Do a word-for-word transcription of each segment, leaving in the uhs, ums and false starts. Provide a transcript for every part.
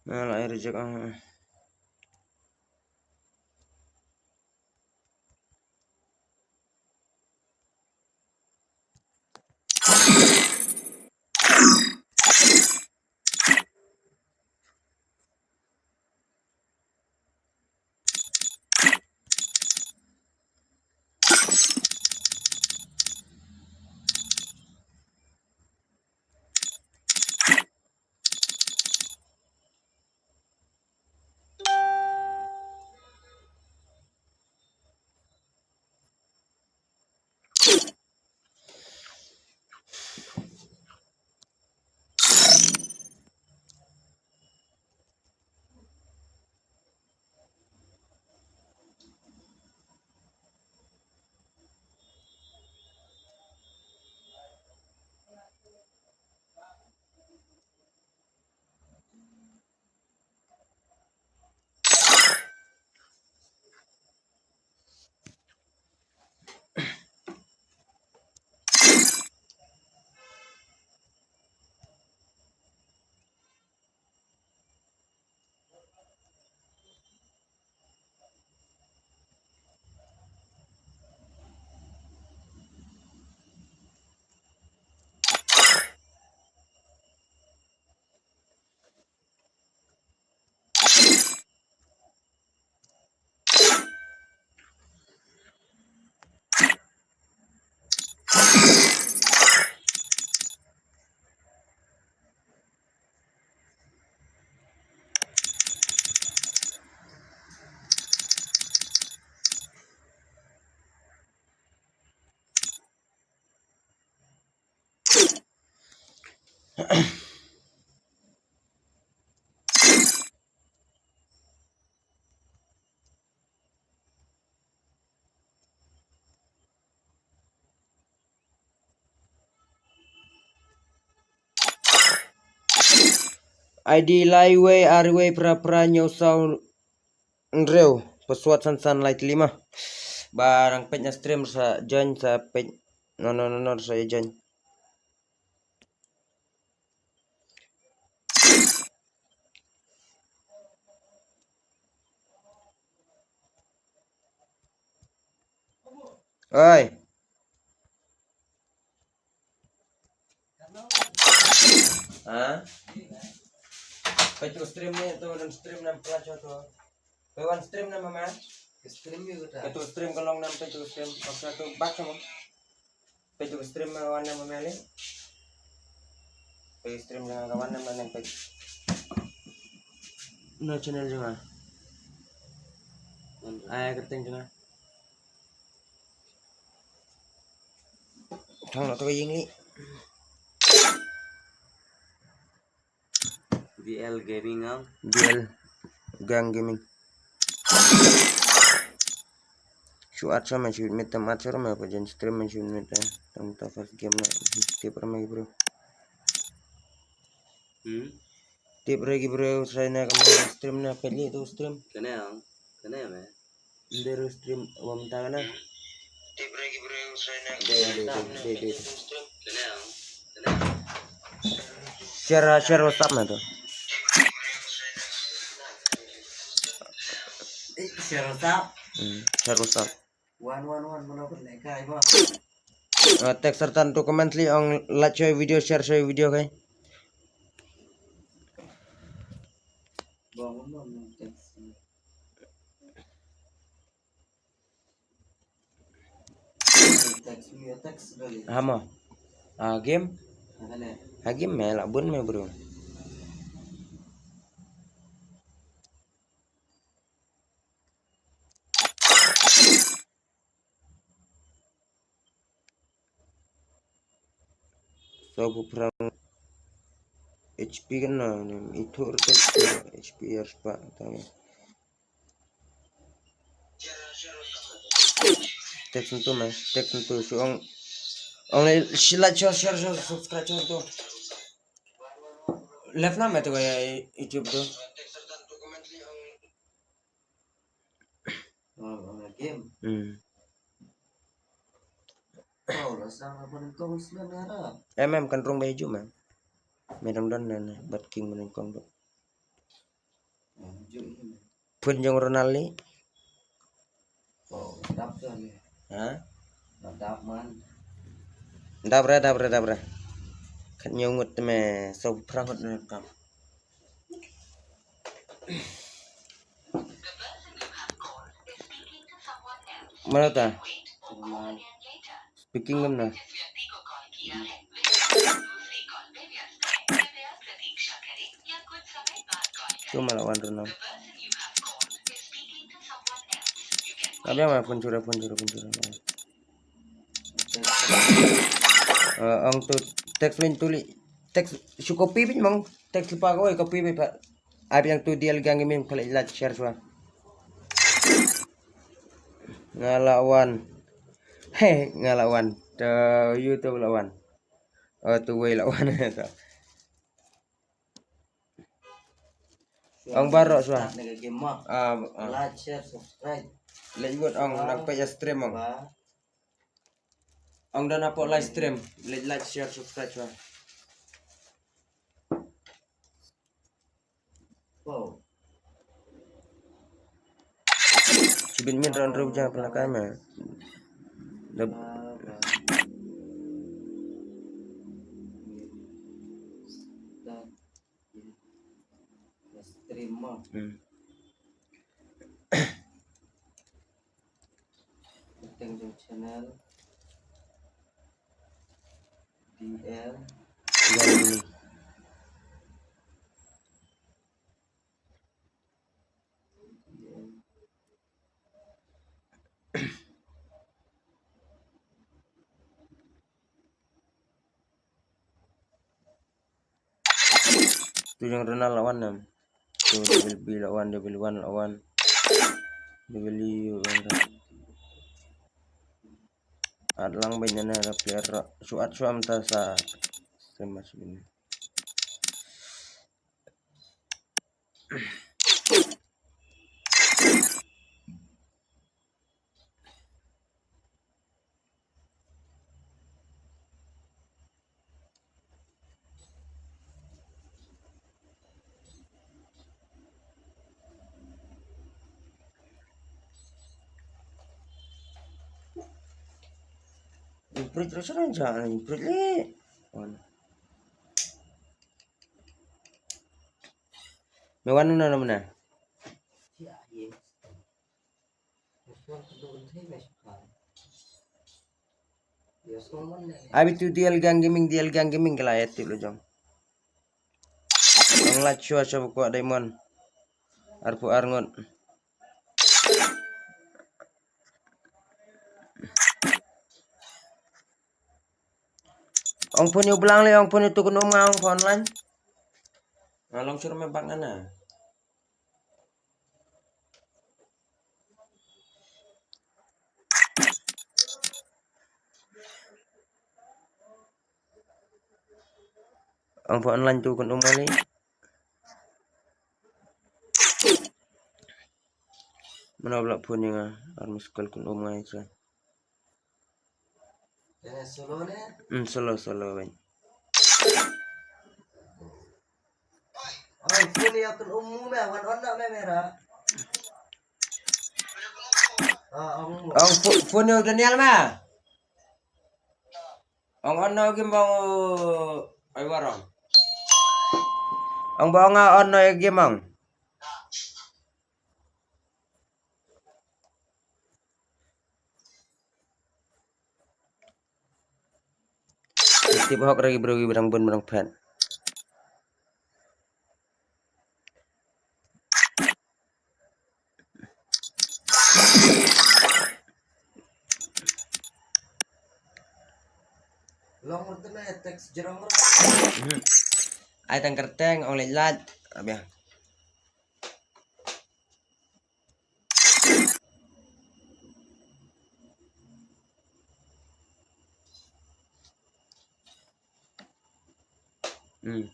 Ah, la ai reject, ah. I D lai wei ar wei phra phra hynñiew saw hynriew, password san san lai tylli ma. Ba dang peit na stream sa join sa peit. No, no, no, no, sa join. Oi. Ha? Peit u stream ne, to wan stream nam pla cho to. Peit wan stream nam ma. Stream ïa kata. Peit u stream ka long nam, peit u stream. Peit u stream ma wan nam ma le. Peit u stream ka wan nam ma le peit. No channel jong nga. Ai kyrteng jong nga. Thang noh to ka ïing li. B L Gaming ang. B L Gang Gaming. Shu at sa man shu mit tam at sa ma pa jan stream man shu mit tam ta first game na tip ra ma ki bro. Hmm. Tip ra ki bro sa na ka stream na peli tu stream. Kane ang. Kane me. Ndero stream wa mynta ka na. De, de, de, de, de. Share, share WhatsApp na to. Share WhatsApp. Hmm, share WhatsApp. Wan, wan, wan, mano ko ne kai ba. Ah, text serta tu comment li ong like share video, share share video kai. Ba, mano text. Hamo. Ah, game. Ha game me la bun me bro. Saw phew phra H P kan na, i thur ka H P ar spah tang. Text ntu me, text ntu shu ong. Ong le shi like share share share subscribe share tu. Left na me tu ka YouTube tu. Oh, oh, game. Hmm. Oh, la sang apa nang kong sila nara. Em em kan rung ba hiju me. Me dang don ne ne bat king me nang kong tu. Phone jong Ronald li. Oh, dap tu ni. Ha? Dap man. Dap re, dap re, dap re. Khat ñiew ngut te me, so phrang ngut ne kam. Mana ta? Speaking kam na. Cuma lawan Ronald. Abi ama pun chura, pun chura, pun chura. Eh, ong tu text min tuli. Text shu copy bit mong. Text pa ko copy bit pa. Abi yang tu dia lagi ngi min kali like share shuwa. Nga la wan. He, nga la wan. Tu YouTube la wan. Oh, tu wei la wan. Ong baroh shuwa. Start na ka game ma. Ah, ah. Like, share, subscribe. Leit ngut ong nang peit ïa stream ong. Ba. Ong don hapoh live stream. Leit like, share, subscribe shuwa. Wow. Chibit min ron ru jang pynlaka ma. Dep. Ba, ba. Stream mo. Hmm. Teng jong channel D L. Yang ini. Tu jong Ronald la wan nam. Tu double B la wan, double one la wan. Double U la wan. At lang bad nane ra player ra. Shu at shu am ta sa. Same match bad. Improve terus aja, improve le. Me wan na mana? Abi tu D L Gang Gaming, D L Gang Gaming ka la ïa tip la jong. Ong la chua chua ba kwah diamond. Arphew ar ngut. Ong phone ïa u Blang le, ong phone ïa tu kynum nga ong phone online. Nga long shuh me bak nga na. Ong phone online tu kynum nga le. Mano ba la phone ïa nga, ar miss call kynum nga ïa. Hmm, solo, solo, bhai. Ong phone ïa u Daniel ma. Ong on no game bang, ai warong. Ong bang on no game bang. Tip hok ra ki briew kiba dang bun ba dang phet. Long ruh te me text jrong ruh. Mhm. Ai tang kyrteng ong leit lait. Abia. Hmm.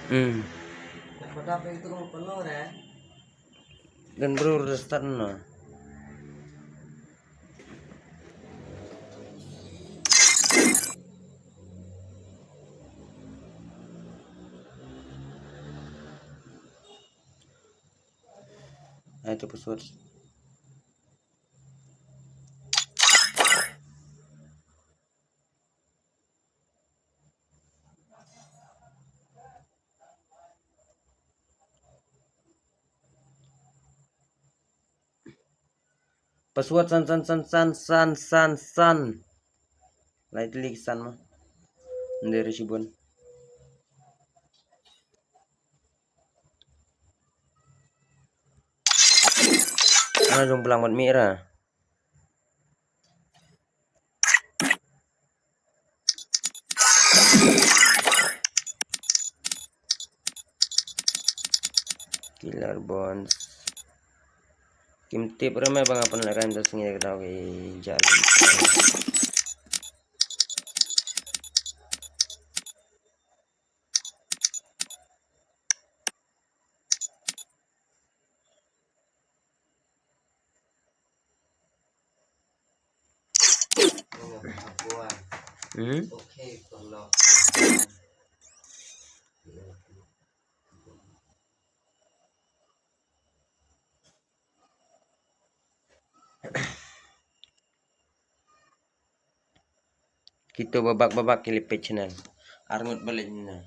Hmm. Don bro, start na. Ai, tu password. Password san san san san san san san. Lai tylli ki san mo. Ym dei re shibun. Nga jong blang mat mih ra. Killer Bones. Kim tip re me ba nga pynlehkai mynta sngi, ka daw ki jal. Hmm? Kito babak babak ki lipit channel. Arngut balik na.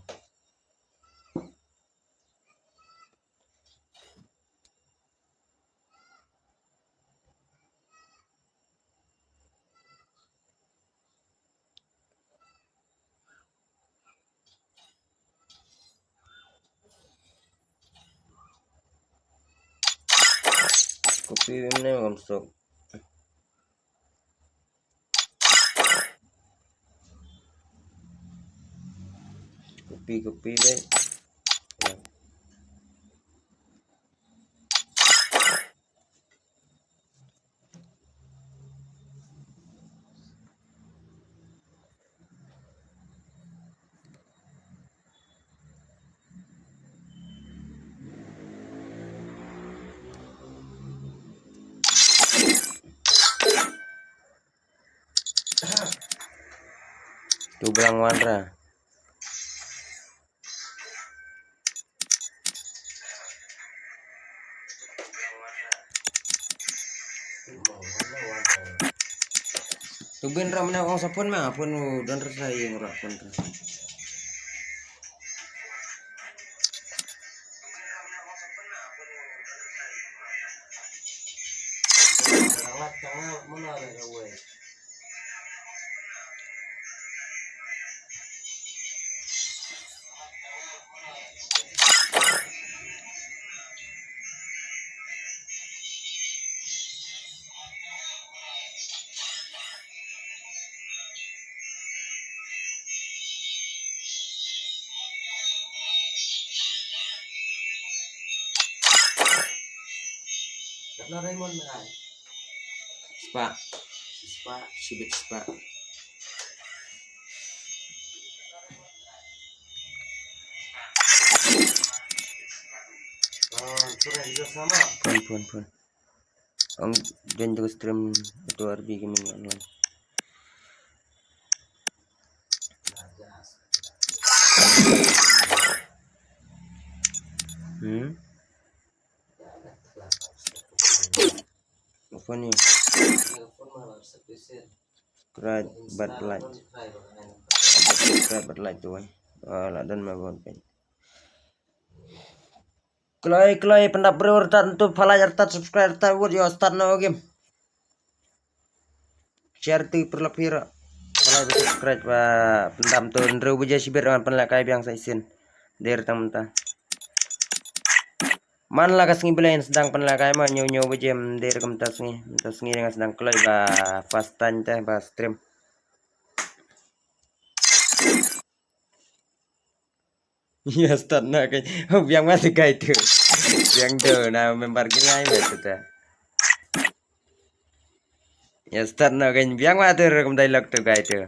Copy mane ngam sok. Copy, copy, guys. Tu blang wan ra. Tu bin ra mane ong sa phone ma, phone u don ra sa ing ra phone ra. Katno Raymond me ai? Spah. Spah. Shibit spah. Ah, tu dah hijau sama. Pun, pun, pun. Ong join tu stream tu R B Gaming online. Hmm? Apa ni? Subscribe but like. Subscribe but like tu, eh. Ah, la don ma bon pen. Kloi, kloi, pyndap briew artat, ntu phalai artat, subscribe artat, wut yo start no game. Share tu pyrlap hira. Phalai ba subscribe ba pyndap tu hynriew baje shibit ngan pynlehkai biang sa shisien. Der tang mynta. Man la ka sngi Blei sdang pynlehkai ma hynñiew hynñiew baje, der ka mynta sngi. Mynta sngi nga sdang kloi ba first time te ba stream. Ïa start noh kein. Biang ma tu guy tu. Biang tu na member ki ngai ma tu ta. Ïa start noh kein, biang ma tu rukom dialogue tu guy tu.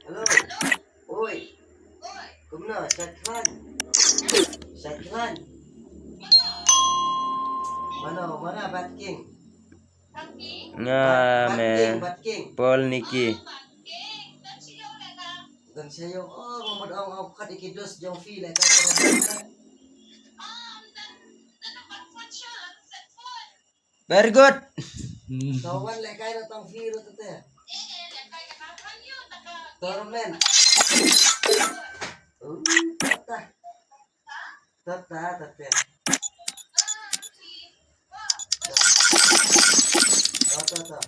Hello. Oi. Kum Shakran. Shakran. Mana, mana Bat King? Nga Bat, Bat me King, Bat King. Paul Niki. Dan sayo, oh, mamut ong ong kat iki dos jong fi le ka. Very good. Kawan le kai na tong fi ro tete. Torment. Uh, tata. Tata, tata. Tata, tata.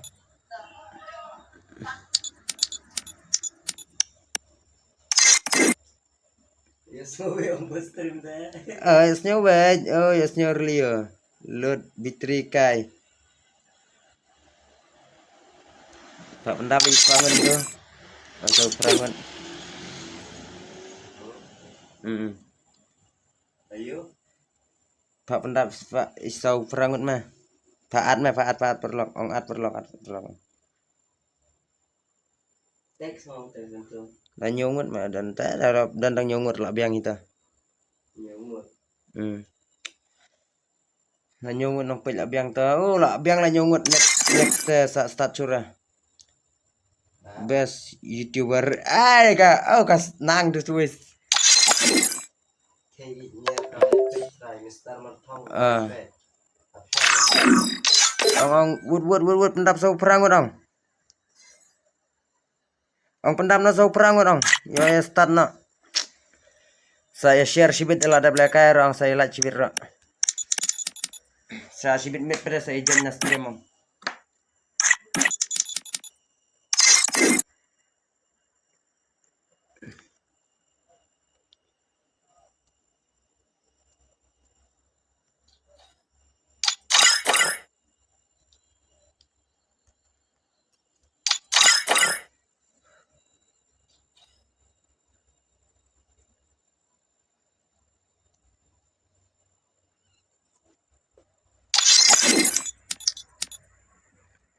Yes, no way, on bus stream there. Ah, yes, no way. Oh, yes, no really. Load B three kai. Pak pendap di pangun tu. Atau perangun. Hmm. Ayo. Pak pendap pak isau perangun mah. Pak at mah, pak at, pak at perlok, ong at perlok, at perlok. Teks mau teks itu. Dah nyungut mah dan tak ada dan dang nyungut lah biang kita. Nyungut. Hmm. Dah nyungut nang pej lah biang ta. Oh lah biang lah nyungut next next eh, sa start sura. Best YouTuber. Ai ka oh ka nang tu twist. Ah. Ong ong wut wut wut wut pendap sau perang wut ong. Ong pendap na sau perang wut ong. Yo ya start na. Sa ya share shibit ila da belakang ong sa ya like shibit ro. Sa shibit mit pada sa ya join na stream ong.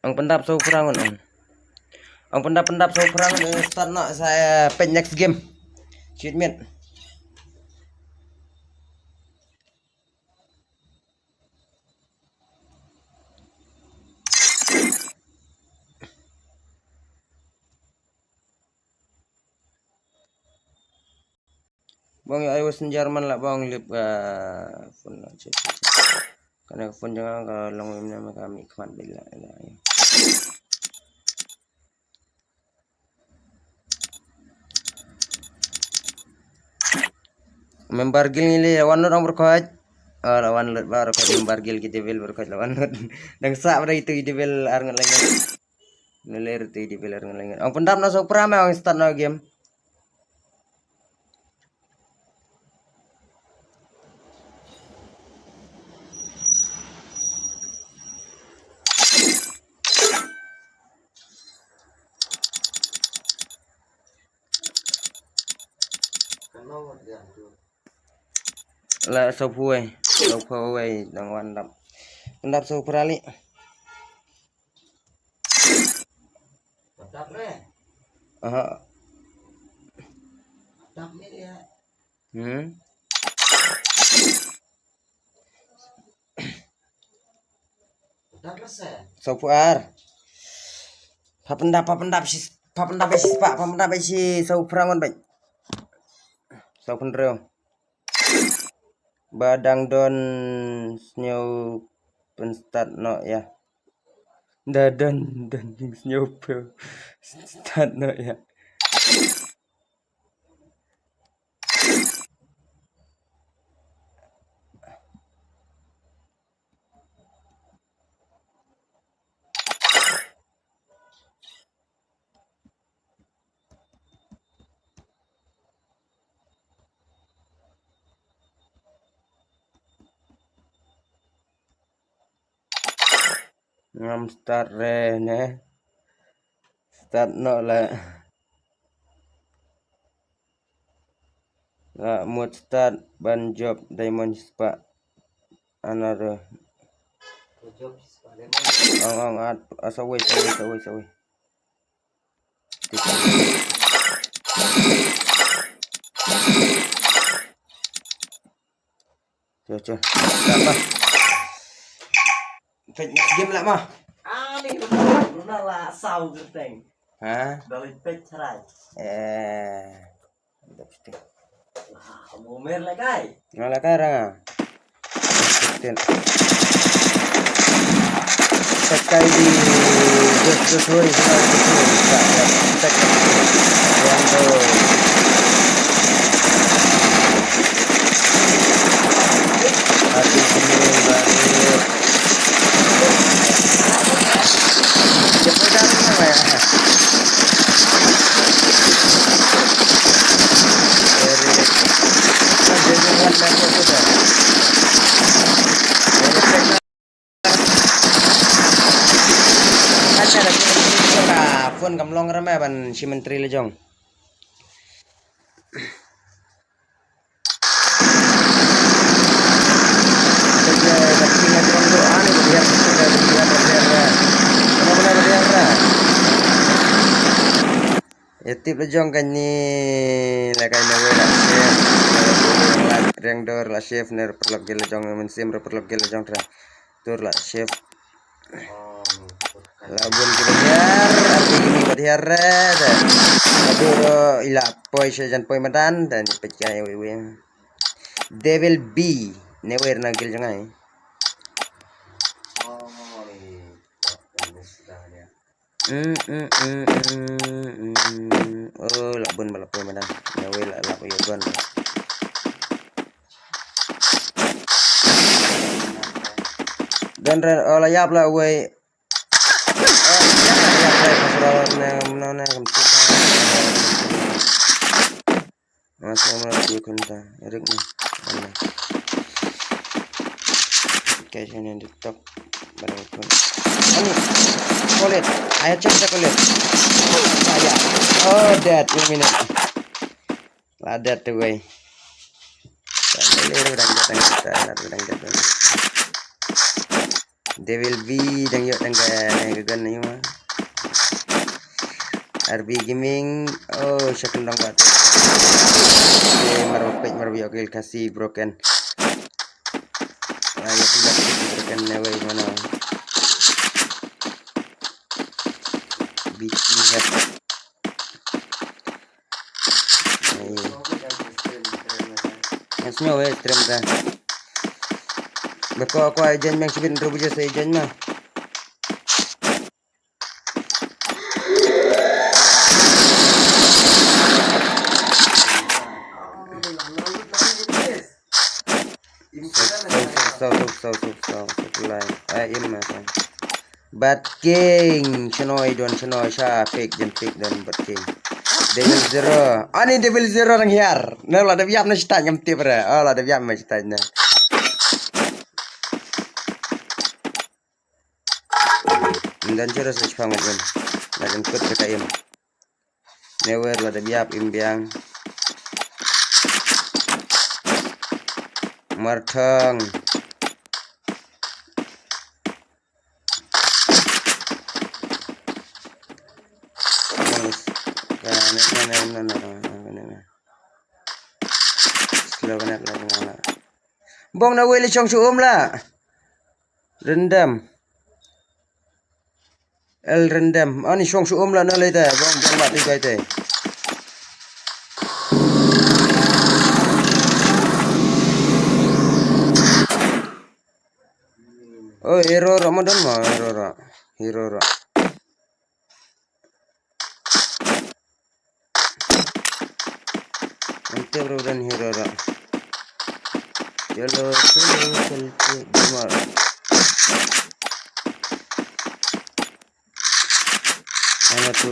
Ang pendap so perang on. Ang pendap pendap so perang on start na sa eh, pet next game. Shoot mid. Bang ya iOS Jerman lah bang lip ka phone lah cek. Kana phone jangan ka long mem nama kami khmat bila ila ya. Member guild ngi le wan lut ong berkhot. Oh, la wan lut ba berkhot member guild ki devil berkhot la wan lut. Dang sa pada itu devil ar ngat lagi. Nele reti di pilar ngelengit. Ang pendap na so pram ang start na game. La so phuai, so phuai dang wan dap. Pendap so prali. Aha. Hmm. Saw phuar. Papendap, papendap si, papendap si spa, papendap si saw prangon bai. Saw pynriew. Ba dang don sniew pynstad noh ïa. Da don, don sniew pynstad noh ïa. Ngam start re ne. Start noh la. Nga mut start ban job diamond spah. Another. Ong ong at asawai sawai sawai sawai. Cho, cho. Apa? Pek game lah mah. Ani, Brunal la saw gerteng. Ha? Dari pek cerai. Eh. Mantap, pasti. Wah, kamu mer lah, kai. Nah, lah, kai, rang. Pasti. Sekai di Joshua, Joshua, Joshua. Yang tu. Hati sini baru. Phone kam long rama ban shi menteri lejong. Ya tip lejong kani la kai na wei la chef. Riang dor la chef ner perlok gel lejong mensim perlok gel lejong tra. Tur la chef. La bun ki badiar, arti ki mi badiar re, da. Aduh, ila poi sha jan poi madan, da ni peit kai wei wei. Devil B, ne wer na gil jangai. Mm, mm, mm, mm, mm. Oh, la bun ba la poi madan. Ne wer la la poi gon. Don ren, oh, la yap la wei. Kaya siya nandito. Barang ko. Ani? Kulit. Ayaw check sa kulit. Kaya. Oh, dead. Yung minute. Ladat tu, guys. Devil B dang ïoh tang ka ne ka gun ïoh ma. R B Gaming, oh, sha kyndong ba te. Te mar ba peit mar ba ïoh kill kasi broken. Ah, ïoh kill kasi broken ne wei mano. B T F. Ngan sngew eh stream ka. Ba ko ko ai join ma, shibit hynriew baje sa ai join ma. Suk, suk, suk, suk, suk, suk, suk, suk, lai. Ai, im, ai. Bad King, shnoi don, shnoi sha, pick, jen pick don, Bad King. Devil Zero. Ani Devil Zero dang hiar. Na la da biap na shita ngam tip re. Oh, la da biap na shita na. Ndan chura sa chipang ngat im. Na jen kut ka im. Newer la da biap im biang. Marthang. Slow kena la. Bong na wei li chong shu um la. Rendam. El Rendem. Ani shong shu um la na lei te. Bong jong la ti kai te. Oh, hero ro mo don mo, hero ro. Hero ro. Ante bro dan hero ra. Chalo, chalo, chalo, chalo, gamer. Ana tu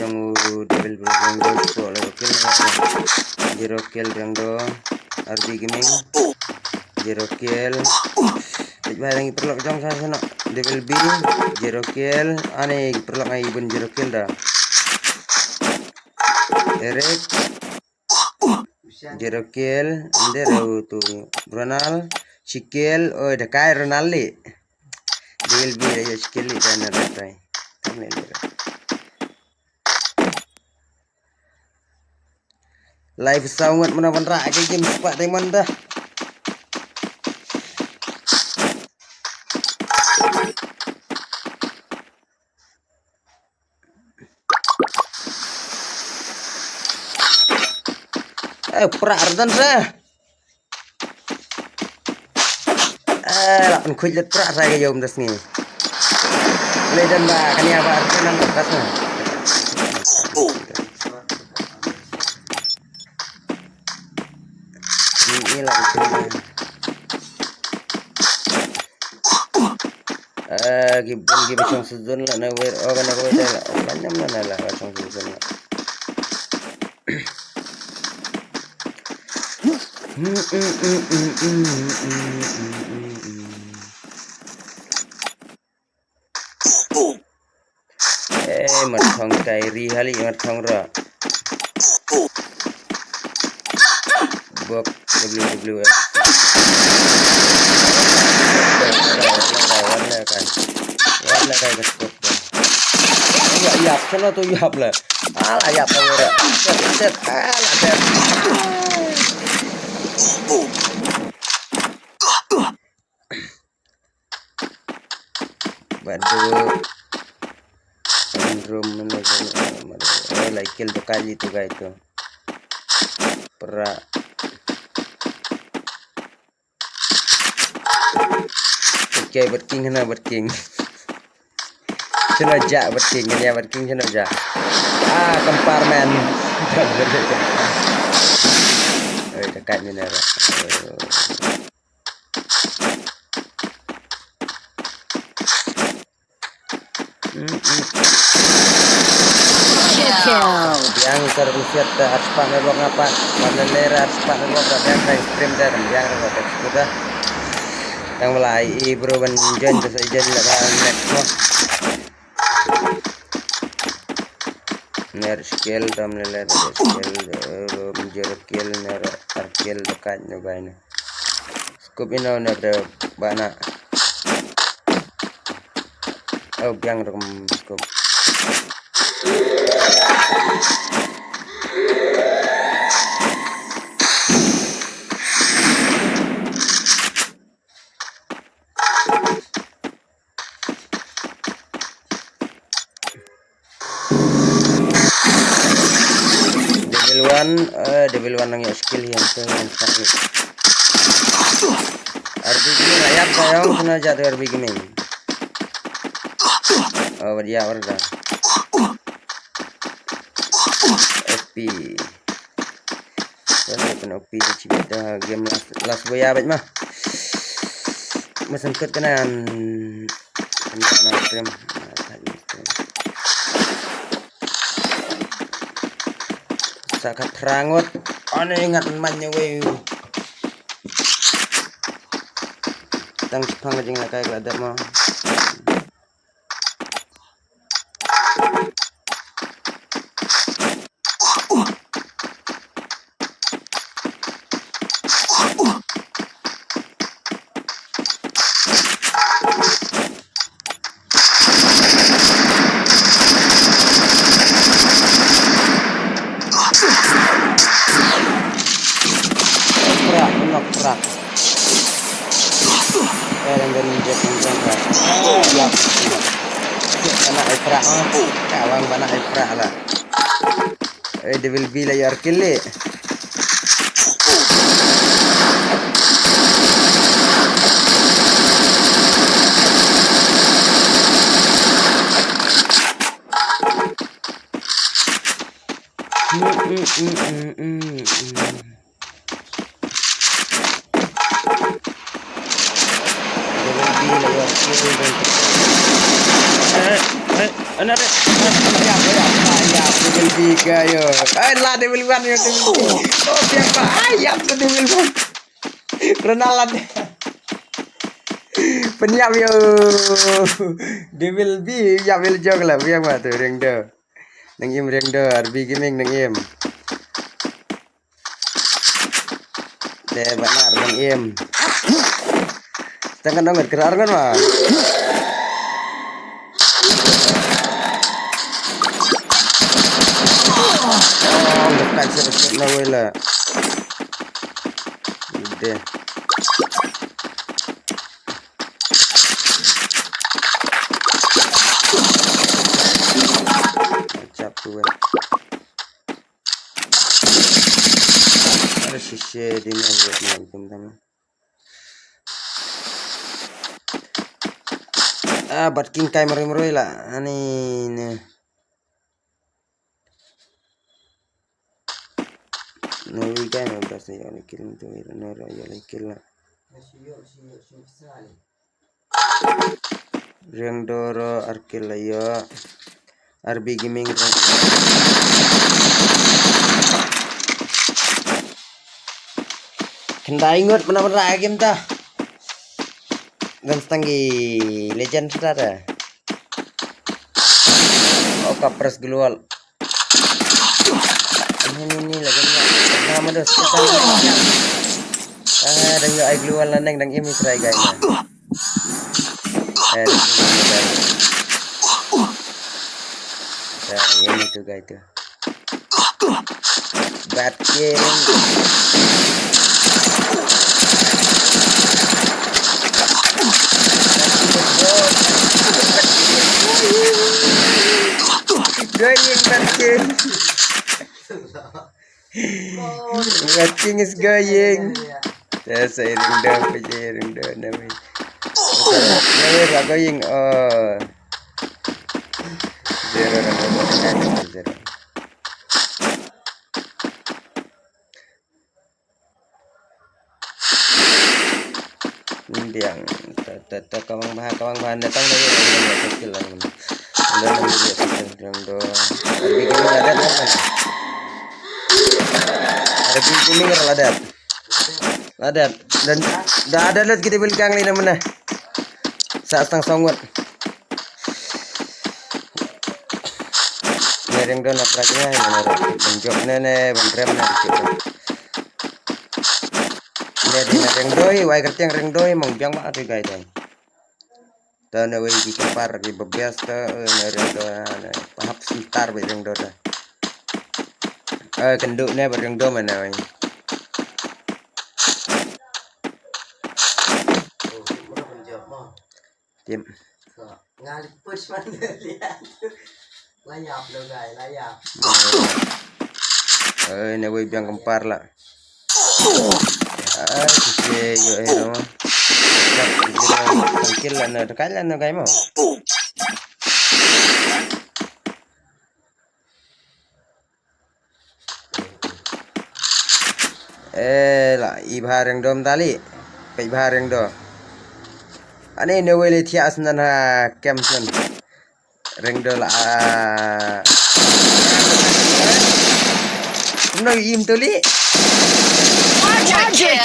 jong u Devil Bro jong do ko la kill na. Zero kill jong do. R B Gaming. Zero kill. Tik bai rangi perlok jong sa sana. Devil B. Zero kill. Ani perlok ngai bun zero kill da. Eric. Zero kill. Ande rau tu. Ronald. Shi kill. Oi, da kai Ronald li. Devil B ayo shi kill li dan da kai. Tam li li. Live sound ngat mana ban ra ke game sepak diamond dah. Eh, prah rdan sa. Eh, la pynkhuid lut prah sa ka ïa um da sngi. Lei don ba kan ïa ba rdan nang ka sngi. Ni, ni la ka sngi. Eh, ki bun ki ba shong season la na wer, oh, ka na ka wer da la. Oh, kan nam na na la ka shong season la. Eh, mat thong kai ri hali mat thong ra. Bok W W F. Wan la kai. Wan la kai ka scope. Ïap, ïap, shano tu ïap la. Ala ïap la wera. Set, set, ala set. Badu. Room manager. Oh, la kill tu kali tu guy tu. Prah. Okay, bad king hana bad king. Shano ja bad king, kan ïa bad king shano ja. Ah, compartment. Oi, dekat ni nara. Kill. Biang ita rusiat ta arspah na ruang apa. Mana lera arspah na ruang apa. Biang kai stream ta, biang ruang apa. Sudah. Tang malai i bro ban join, ta sa join la ba next mo. Ner skill tam lele, ner skill, eh, ro menjur kill, ner ar kill dekat nyobai ne. Scope ino ne bre bana. Oh, biang rukom scope. Devil One, eh, Devil One nang ïa skill hi, ante nang start hi. R B Gaming, ayap ka ïong, kena jatuh R B Gaming. Oh, dia warga. F P. Terus pen O P chibit da game last, last boya bad ma. Masan kut kanan. Kan na stream. Sa khat rangot. Ane ngat man nyawe. Tang chipang ka jing lakai ka la dep ma. Prak, nok prak. Eh, dan dan dia kencang prak. Yap. Bana ai prak, ah. Kawang bana ai prak lah. Eh, Devil B la ïa kill leh. Devil B la ïa kill. Eh, eh, another. Ya, ya, ya, Devil B ka ïa. Ai, la Devil One ïa, Devil B. Oh, siapa? Ai, ya, Devil One. Ronald. Penyap ïa. Devil B, ya, Devil jog la, biang ma tu, ring do. Nang im ring do, R B Gaming nang im. Te ba nar ban im. Tang kan ngat kra ngan ma. Oh, ngat kan sir sir na wela. Ide. Che di na buat na item tam. Ah, bat king kai maroi maroi la. Ani ne. No, we kai ma bas ne, ya ni kill tu, no, ya ni kill la. Riang doro arkil la ïa. R B Gaming rang. Khyndai ngut mana mana game ta. Dan stang gi legend ta ta. Oka press global. Ini, ini, ini, lagi ni. Nama dah susah. Ah, dang ïoh ai global la neng dang im i try guys. Eh, ini tu guys tu. Bad game. Going bad game. Nothing is going. Sa sa iring do, pa je iring do na mi. Na mi ra going. Oh. Zero na mi. Zero. Ndiang. Ta ta ta kawang bah kawang bah na tang na mi. Skill lang. Dah nang dia skill lang do. Tapi kini ada apa? Tapi kini ada. Ladat. Dan da ada lut kita bilkang li namna. Sa stang songot. Ne ring do na prajna ne ne. Ban jop ne ne ban rem ne. Ne di na ring doi wai kertiang ring doi mong biang ba tu gai dai. Ta na wei ki kempar ki babias ta, eh, na ring do, na hap sentar ba ring do ta. Eh, kendu ne ba ring do mana wei. Tim. Ngali push man lihat. Layap lo guys, layap. Eh, na wei biang kempar la. Ah, sisi yo eh no. Tangkil la no, dekat la no guys mo. Eh, la i bha ring dom tali. Pei bha ring do. Ani ne wei le thias nan ha kem nan. Ring do la. No im tuli. Quadra kill.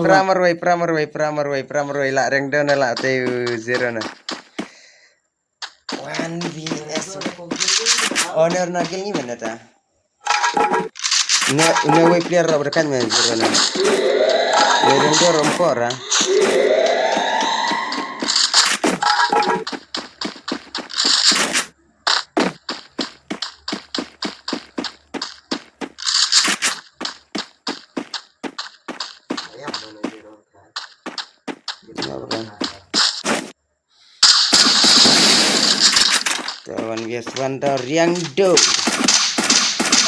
Primary, primary, primary, primary la ring do na la te zero na. One V S. Honor na kill ni mana ta. Ina, ina wei player rap dekat main zero na. Wei ring do rompor ah. One vs one da riang do.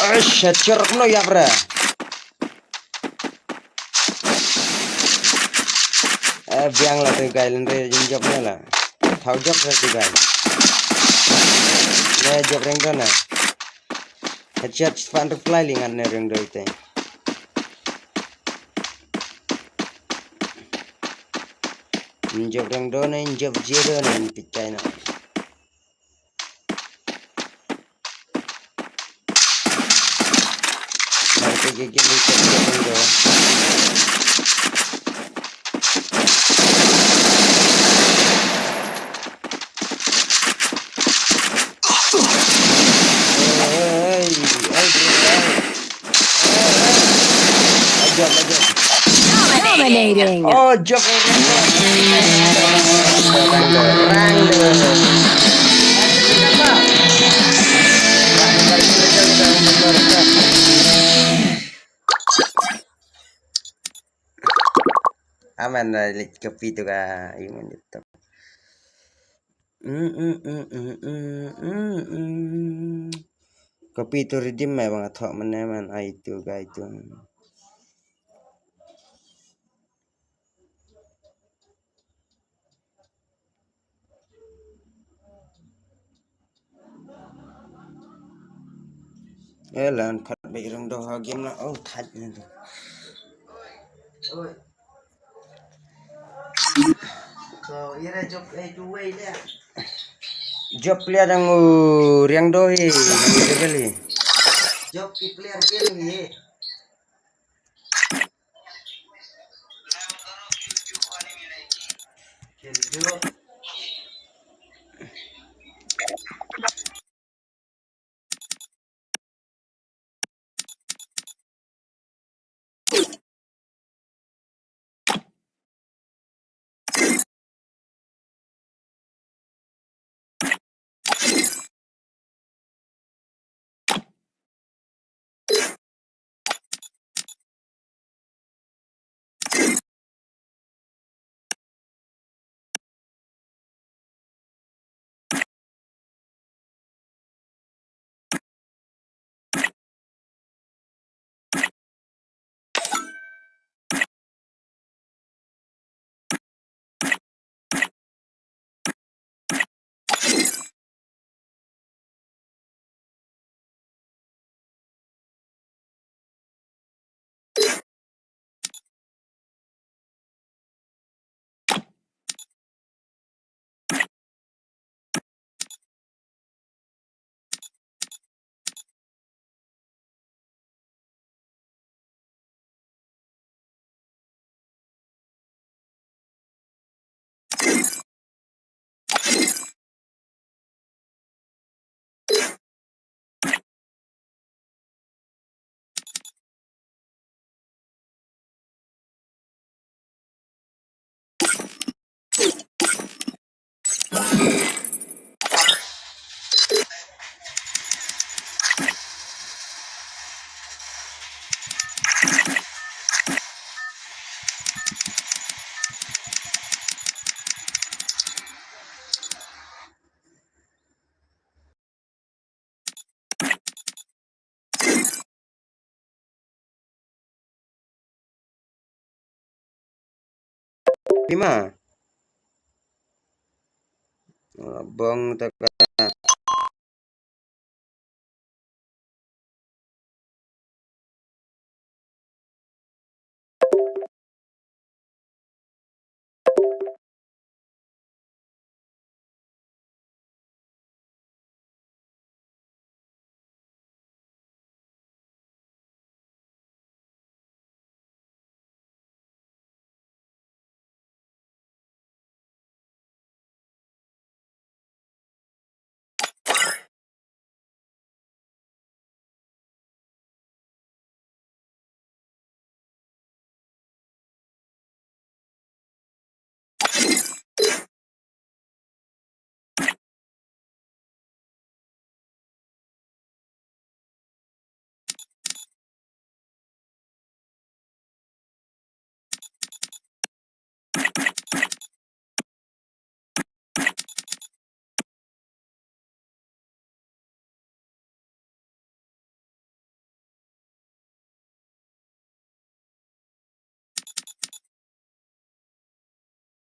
Ash, chor no ya bra. Eh, biang la tu guys, lendre jin jop na la. Thau jop la tu guys. Ne jop ring do na. Headshot fan reply lingan ne ring do ite. Njop rang do na, njop je do na, pichai na. Mar ke ke ke ni ke ke do. Hey, hey, bro, hey. Dominating. Oh, jump. Aman, uh, like, copy tu ka, yung, Copy to redeem mai bang athok mane man ai tu guy tu. Eh, lan khat ba i rong do ha game la. Oh, thait ni tu. Oi. So, ira jop, eh, tu wei le. Jop player dang u riang do hi, level hi. Jop ki player kill hi. Kill jop. Pima. Bong ta ka